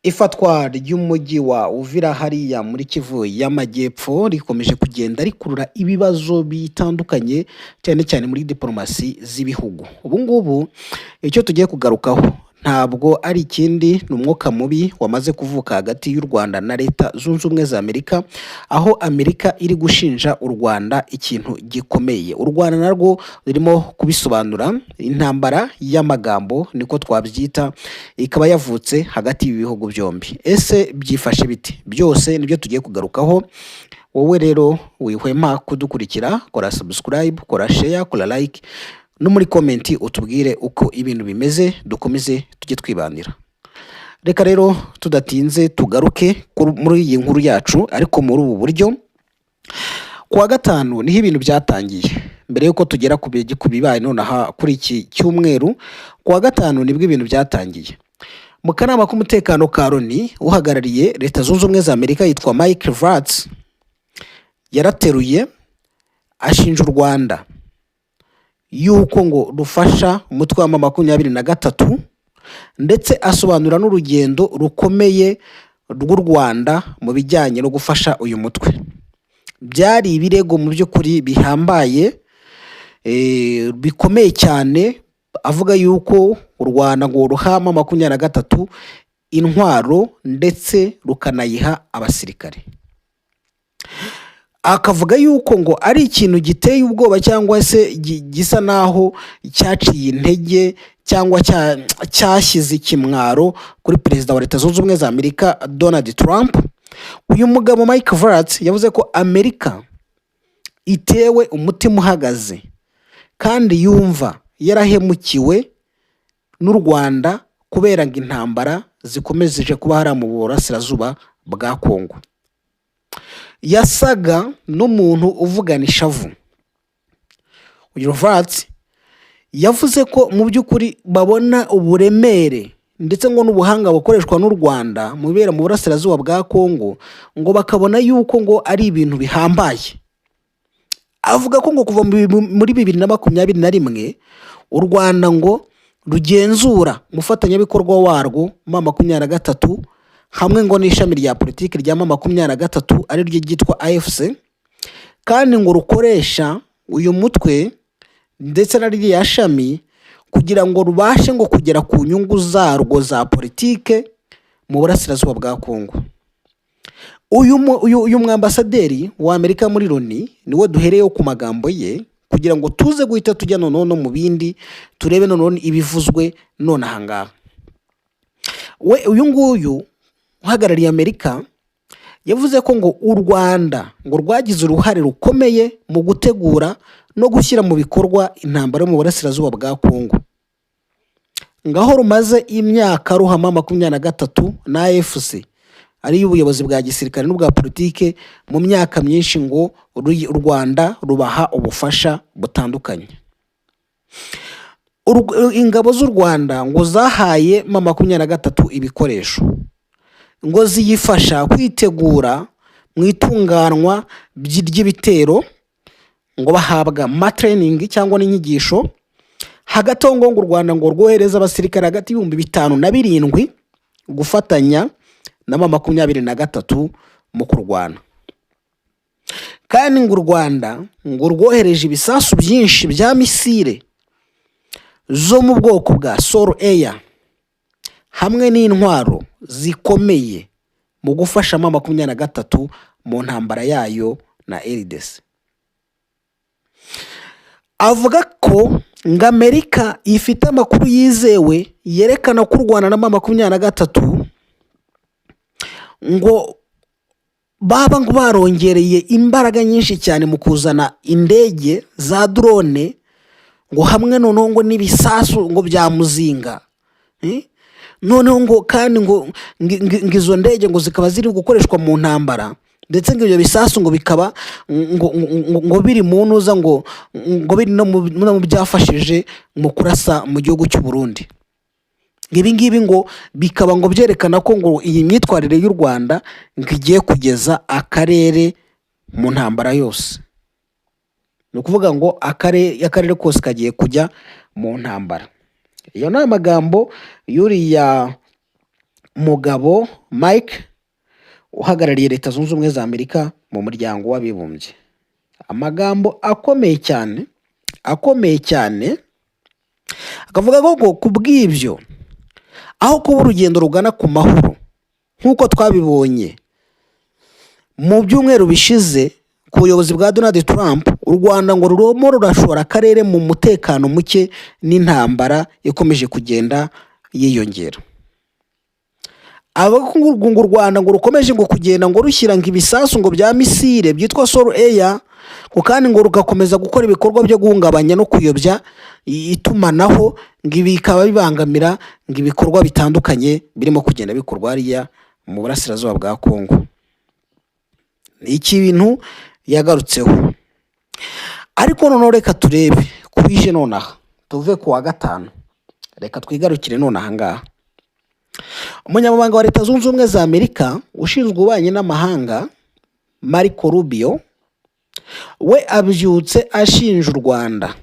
Ifatwa ry'umujyi wa Uvira hariya muri Kivu y'Amajyepfo rikomeje kugenda rikurura ibibazo bitandukanye, cyane cyane muri diporomasi z'ibihugu. Ubu ngubu icyo tugiye kugarukaho ntabwo ari ikindi, ni umwuka mubi wamaze kuvuka hagati y'u Rwanda na Leta Zunze Ubumwe za Amerika, aho Amerika iri gushinja u Rwanda ikintu gikomeye. U Rwanda narwo rurimo kubisobanura. Intambara y'amagambo niko twabyita, ikaba yavutse hagati y'ibihugu byombi. Ese byifashe bite? Byose nibyo tugiye kugarukaho. Wowe rero wihwema kudukurikira, kora subscribe, kora share, kora like, no muri comment utubwire uko ibintu bimeze, dukomeze tujye twibanira. Reka rero tudatinze tugaruke muri iyi nkuru yacu, ariko muri ubu buryo. Ku wa gatanu niho ibintu byatangiye. Mbere y'uko tugera ku bibaye nonaha kuri iki cyumweru, ku wa gatanu nibwo ibintu byatangiye. Mu kanama k'umutekano ka Loni, uhagarariye Leta Zunze Ubumwe za Amerika yitwa Mike Waltz yarateruye ashinja u Rwanda yuko ngo rufasha umutwe wa M23, ndetse asobanura n'urugendo rukomeye rw'u Rwanda mu bijyanye no gufasha uyu mutwe. Byari ibirego mu by'ukuri bihambaye, bikomeye cyane, avuga yuko u Rwanda ngo ruha M23 intwaro ndetse rukanayiha abasirikare, akavuga yuko ngo ari ikintu giteye ubwoba cyangwa se gisa naho cyaciye intege cyangwa cyashyize ikimwaro kuri perezida wa Leta Zunze Ubumwe za Amerika, Donald Trump. Uyu mugabo Mike Waltz yavuze ko Amerika itewe umutima uhagaze kandi yumva yarahemukiwe n'u Rwanda kubera ngo intambara zikomeje kuba hariya mu burasirazuba bwa Kongo. Yasaga n'umuntu uvugana ishavu. Uyu Waltz yavuze ko mu by'ukuri babona uburemere ndetse ngo n'ubuhanga bukoreshwa n'u Rwanda mu bibera mu burasirazuba bwa Kongo, ngo bakabona yuko ngo ari ibintu bihambaye. Avuga ko ngo kuva muri 2021 u Rwanda ngo rugenzura umufatanyabikorwa warwo M23, hamwe ngo n'ishami rya politiki rya M23 ari ryo ryitwa AFC, kandi ngo rukoresha uyu mutwe ndetse na ririya shami kugira ngo rubashe ngo kugera ku nyungu zarwo za politike mu burasirazuba bwa Kongo. Uyu mwambasaderi wa Amerika muri Loni niwe duhereyeho ku magambo ye kugira ngo tuze guhita tujya noneho no mu bindi, turebe noneho ibivuzwe none aha ngaha. We uyu nguyu uhagarariye Amerika yavuze ko ngo u Rwanda ngo rwagize uruhare rukomeye mu gutegura no gushyira mu bikorwa intambara yo mu burasirazuba bwa Kongo, ngaho rumaze imyaka ruha M23 na AFC, ariyo ubuyobozi bwa gisirikare n'ubwa politike. Mu myaka myinshi ngo u Rwanda rubaha ubufasha butandukanye. Ingabo z'u Rwanda ngo zahaye M23 ibikoresho, ngo ziyifasha kwitegura mu itunganwa ry'ibitero, ngo bahabwa ma training cyangwa n'inyigisho. Hagati aho ngo u Rwanda ngo rwohereza abasirikare hagati y'ibihumbi 5 na 7 gufatanya na M23 mu kurwana. Kandi ngo u Rwanda ngo rwohereje ibisasu byinshi bya misile zo mu bwoko bwa sol air hamwe n'intwaro zikomeye mu gufasha M23 mu ntambara yayo na RDC. Avuga ko ngo Amerika ifite amakuru yizewe yerekana ko u Rwanda na M23 ngo baba ngo barongereye imbaraga nyinshi cyane mu kuzana indege za drone, ngo hamwe noneho ngo n'ibisasu ngo bya muzinga. Noneho ngo kandi ngo izo ndege ngo zikaba ziri gukoreshwa mu ntambara, ndetse ngo ibyo bisasu ngo bikaba ngo biri mu ntuza, ngo biri no mu byafashije mu kurasa mu gihugu cy'u Burundi. Ibi ngibi ngo bikaba ngo byerekana ko ngo iyi myitwarire y'u Rwanda ngo igiye kugeza akarere mu ntambara yose. Ni ukuvuga ngo akarere kose kagiye kujya mu ntambara. Iyo ni amagambo y'uriya Mugabo Mike uhagarariye Leta Zunze Ubumwe za Amerika mu Muryango w'Abibumbye. Amagambo akomeye cyane, akomeye cyane, akavuga ko ku bw'ibyo, aho kuba urugendo rugana ku mahoro nk'uko twabibonye mu byumweru bishize ku buyobozi bwa Donald Trump, u Rwanda ngo rurimo rurashora akarere mu mutekano muke n'intambara ikomeje kugenda yiyongera. Avuga ko ngo u Rwanda ngo rukomeje ngo kugenda ngo rushyira ngo ibisasu ngo bya missile byitwa Sol Air, ngo kandi ngo rugakomeza gukora ibikorwa byo guhungabanya no kuyobya itumanaho, ngo ibi bikaba bibangamira ngo ibikorwa bitandukanye birimo kugenda bikorwa hariya mu burasirazuba bwa Kongo. Ni ikintu yagarutseho. Ariko noneho reka turebe ku bije nonaha, tuve ku wa gatanu, reka twigarukire nonaha ngaha. Umunyamabanga wa Leta Zunze Ubumwe za Amerika ushinzwe ububanyi n'amahanga, Marco Rubio, we abyutse ashinja u Rwanda,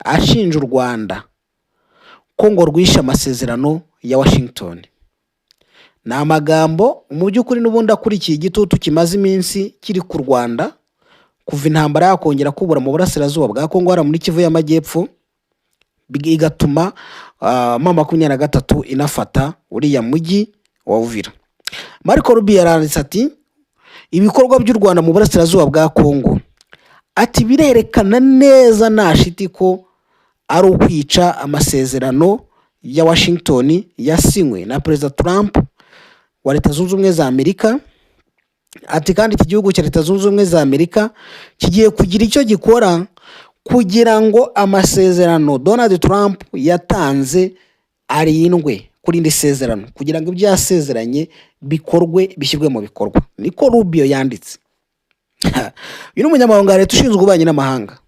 ashinja u Rwanda ko ngo rwishe amasezerano ya Washington. Ni amagambo mu by'ukuri n'ubundi akurikiye igitutu kimaze iminsi kiri ku Rwanda kuva intambara yakongera kubura mu burasirazuba bwa Kongo, hariya muri Kivu y'Amajyepfo, igatuma M23 inafata uriya mujyi wa Uvira. Marco Rubio yaranditse ati: "Ibikorwa by'u Rwanda mu burasirazuba bwa Kongo," ati, "birerekana neza nta shiti ko ari ukwica amasezerano ya Washington yasinywe na Perezida Trump wa Leta Zunze Ubumwe za Amerika." Ati kandi iki gihugu cya Leta Zunze Ubumwe za Amerika kigiye kugira icyo gikora kugira ngo amasezerano Donald Trump yatanze arindwe, kuri iri sezerano, kugira ngo ibyo yasezeranye bikorwe, bishyirwe mu bikorwa. Niko Rubio yanditse. Uyu ni umunyamabanga wa leta ushinzwe ububanyi n'amahanga.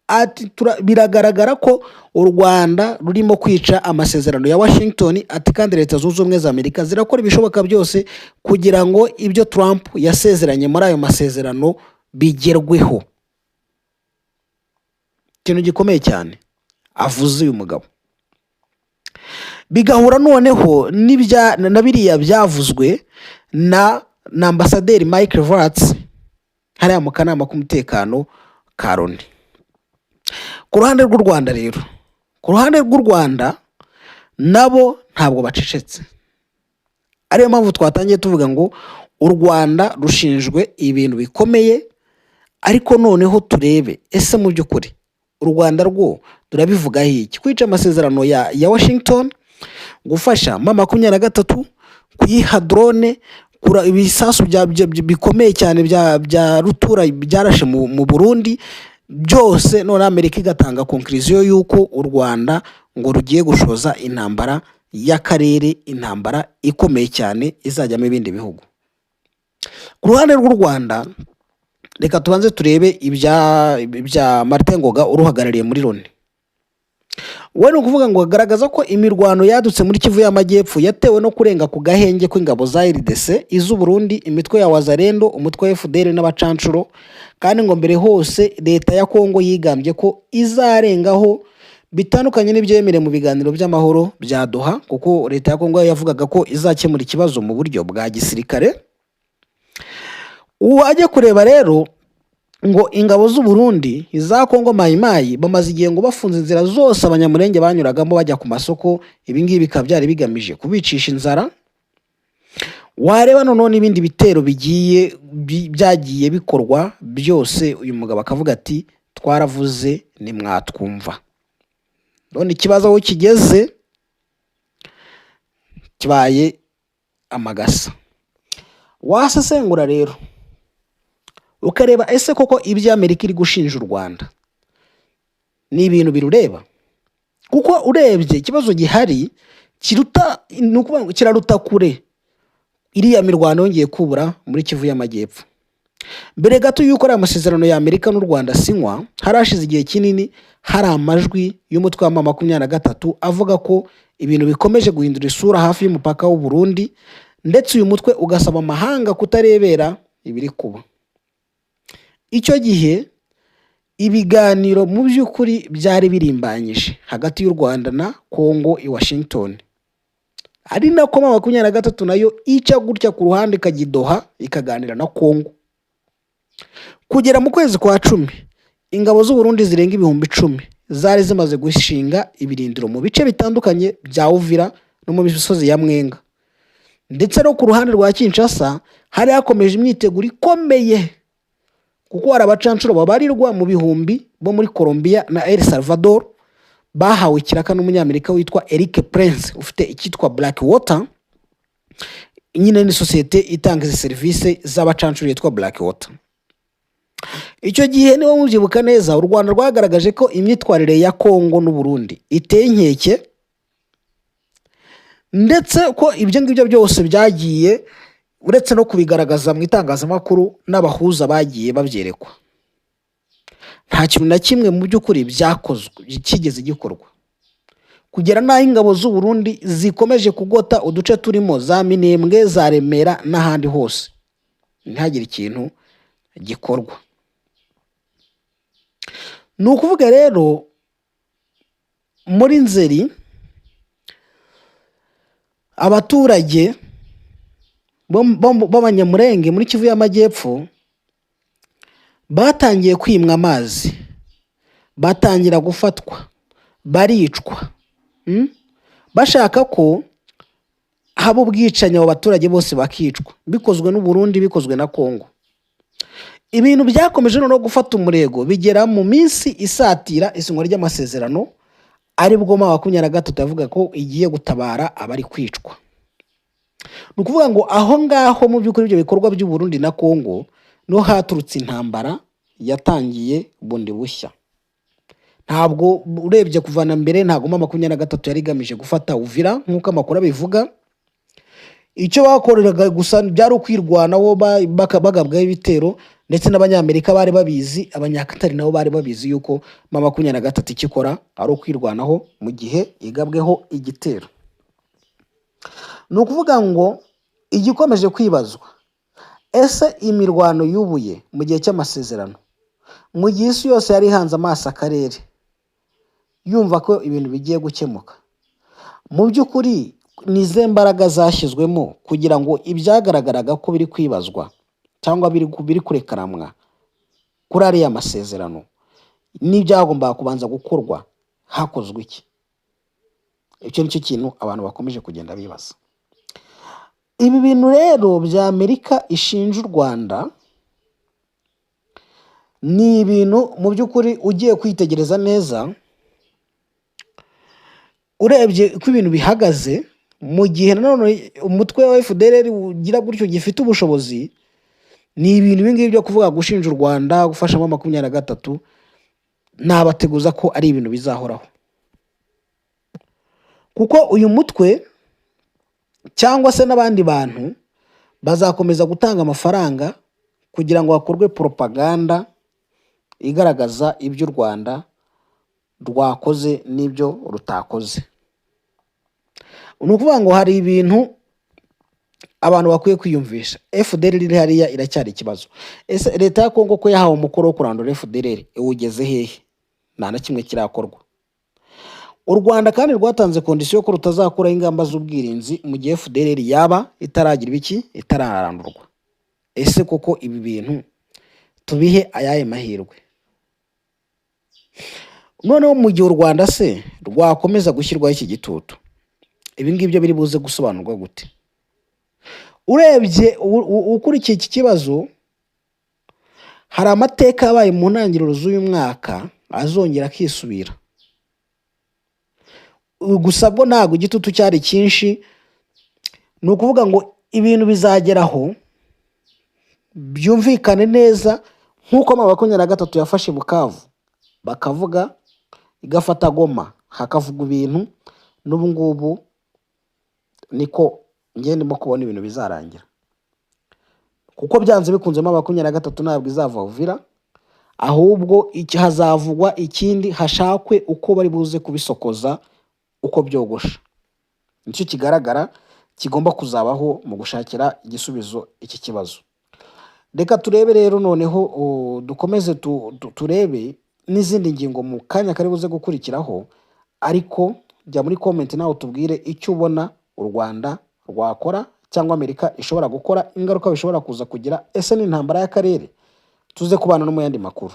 Ati biragaragara ko u Rwanda rurimo kwica amasezerano ya Washington. Ati kandi Leta Zunze Ubumwe za Amerika zirakora ibishoboka byose kugira ngo ibyo Trump yasezeranye muri ayo masezerano bigerweho. Ikintu gikomeye cyane avuze uyu mugabo bigahura noneho n'ibya na biriya byavuzwe na ambasaderi Mike Waltz hariya mu kanama k'umutekano ka Loni. Ku ruhande rw'u Rwanda rero, ku ruhande rw'u Rwanda nabo ntabwo bacecetse, ariyo mpamvu twatangiye tuvuga ngo u Rwanda rushinjwe ibintu bikomeye. Ariko noneho turebe, ese mu by'ukuri u Rwanda rwo turabivugaho iki? Kwica amasezerano ya Washington, gufasha M23, kuyiha drone, ibisasu bikomeye cyane bya rutura byarashe mu Burundi byose, none Amerika igatanga conclusion y'uko u Rwanda ngo rugiye gushoza intambara y'akarere, intambara ikomeye cyane izajyamo ibindi bihugu. Ku ruhande rw'u Rwanda, reka tubanze turebe ibya Martin Ngoga uruhagarariye muri Loni. We ni ukuvuga ngo agaragaza ko imirwano yadutse muri Kivu y'Amajyepfo yatewe no kurenga ku gahenge kw'ingabo za RDC, iz'u Burundi, imitwe ya Wazalendo, umutwe wa FDL n'abacanshuro. Kandi ngo mbere hose leta ya Kongo yigambye ko izarengaho bitandukanye n'ibyo yemerewe mu biganiro by'amahoro bya Doha, kuko leta ya Kongo yavugaga ko izakemura ikibazo mu buryo bwa gisirikare. Uwajya kureba rero ngo ingabo z'u Burundi, iza Kongo, Mayimayi, bamaze igihe ngo bafunze inzira zose Abanyamurenge banyuragamo bajya ku masoko. Ibi ngibi bikaba byari bigamije kubicisha inzara. Wareba noneho n'ibindi bitero bigiye byagiye bikorwa byose, uyu mugabo akavuga ati: "Twaravuze ntimwatwumva, none ikibazo aho kigeze kibaye amagasa." Wasesengura rero ukareba, ese koko ibyo Amerika iri gushinja u Rwanda ni ibintu birureba? Kuko urebye ikibazo gihari kiruta, ni ukuvuga ngo kiraruta kure iriya mirwano yongeye kubura muri Kivu y'Amajyepfo. Mbere gato y'uko ariya masezerano ya Amerika n'u Rwanda asinywa, hari hashize igihe kinini hari amajwi y'umutwe wa M23 avuga ko ibintu bikomeje guhindura isura hafi y'umupaka w'u Burundi, ndetse uyu mutwe ugasaba amahanga kutarebera ibiri kuba. Icyo gihe ibiganiro mu by'ukuri byari birimbanyije hagati y'u Rwanda na Kongo i Washington. Ari nako M23 nayo ica gutya ku ruhande ikajya i Doha ikaganira na Kongo. Kugera mu kwezi kwa 10, ingabo z'u Burundi zirenga 10,000 zari zimaze gushinga ibirindiro mu bice bitandukanye bya Uvira no mu misozi ya Mwenga. Ndetse no ku ruhande rwa Kinshasa hari hakomeje imyiteguro ikomeye, kuko hari abacanshuro babarirwa mu bihumbi bo muri Colombia na El Salvador bahawe ikiraka n'umunyamerika witwa Eric Prince ufite icyitwa Blackwater. Nyine ni sosiyete itanga izi serivisi z'abacanshuro yitwa Blackwater. Icyo gihe, niba mubyibuka neza, u Rwanda rwagaragaje ko imyitwarire ya Kongo n'u Burundi iteye inkeke, ndetse ko ibyo ngibyo byose byagiye, uretse no kubigaragaza mu itangazamakuru, n'abahuza bagiye babyerekwa, nta kintu na kimwe mu by'ukuri byakozwe kigeze gikorwa, kugera n'aho ingabo z'u Burundi zikomeje kugota uduce turimo za Minembwe, za Remera n'ahandi hose, ntihagire ikintu gikorwa. Ni ukuvuga rero, muri Nzeri abaturage b'Abanyamurenge muri Kivu y'Amajyepfo batangiye kwimwa amazi, batangira gufatwa, baricwa, Bashaka ko haba ubwicanyi, abo baturage bose bakicwa, bikozwe n'u Burundi, bikozwe na Kongo. Ibintu byakomeje noneho gufata umurego bigera mu minsi isatira isinywa ry'amasezerano, aribwo M23 yavuga ko igiye gutabara abari kwicwa. Ni ukuvuga ngo aho ngaho mu by'ukuri ibyo bikorwa by'u Burundi na Kongo niho haturutse intambara yatangiye bundi bushya. Ntabwo urebye kuva na mbere, ntabwo M23 yari igamije gufata Uvira nk'uko amakuru abivuga. Icyo bakoreraga gusa byari ukwirwanaho bagabwaho ibitero, ndetse n'Abanyamerika bari babizi, Abanyakatari nabo bari babizi yuko M23 icyo ikora ari ukwirwanaho mu gihe igabweho igitero. Ni ukuvuga ngo igikomeje kwibazwa: ese imirwano yubuye mu gihe cy'amasezerano, mu gihe isi yose yari ihanze amaso akarere yumva ko ibintu bigiye gukemuka, mu by'ukuri ni izihe mbaraga zashyizwemo kugira ngo ibyagaragaraga ko biri kwibazwa cyangwa biri kurekaramwa kuri ariya masezerano n'ibyagombaga kubanza gukorwa, hakozwe iki? Icyo ni cyo kintu abantu bakomeje kugenda bibaza. Ibi bintu rero bya Amerika ishinja u Rwanda ni ibintu mu by'ukuri ugiye kwitegereza neza, urebye uko ibintu bihagaze, mu gihe nanone umutwe wa FDLR ugira gutyo gifite ubushobozi, ni ibintu ibi ngibi byo kuvuga gushinja u Rwanda gufashamo 23, nabateguza ko ari ibintu bizahoraho, kuko uyu mutwe cyangwa se n'abandi bantu bazakomeza gutanga amafaranga kugira ngo hakorwe propaganda igaragaza ibyo u Rwanda rwakoze n'ibyo rutakoze. Ni ukuvuga ngo hari ibintu abantu bakwiye kwiyumvisha. FDLR iri hariya iracyari ikibazo. Ese leta ya Kongo ko yahawe umukoro wo kurandura FDLR, iwugeze hehe? Nta na kimwe kirakorwa. U Rwanda kandi rwatanze condition ko rutazakuraho ingamba z'ubwirinzi mu gihe FDLR yaba itaragira ibiki, itararandurwa. Ese koko ibi bintu tubihe ayahe mahirwe? Noneho mu gihe u Rwanda se rwakomeza gushyirwaho iki gitutu, ibi ngibyo biri buze gusobanurwa gute? Urebye ukurikiye iki kibazo, hari amateka yabaye mu ntangiriro z'uyu mwaka azongera akisubira. Gusa bwo ntabwo igitutu cyari cyinshi. Ni ukuvuga ngo ibintu bizageraho byumvikane neza nk'uko M23 yafashe Bukavu bakavuga, igafata Goma hakavuga ibintu. N'ubu ngubu niko njye ndimo kubona ibintu bizarangira, kuko byanze bikunze M23 ntabwo izava Uvira, ahubwo hazavugwa ikindi, hashakwe uko bari buze kubisokoza uko byogosha. Nicyo kigaragara kigomba kuzabaho mu gushakira igisubizo iki kibazo. Reka turebe rero noneho, dukomeze turebe n'izindi ngingo mu kanya kari buze gukurikiraho, ariko jya muri comment nawe utubwire icyo ubona. U Rwanda rwakora cyangwa Amerika ishobora gukora, ingaruka bishobora kuza kugira. Ese ni intambara y'akarere? Tuze kubana no mu yandi makuru.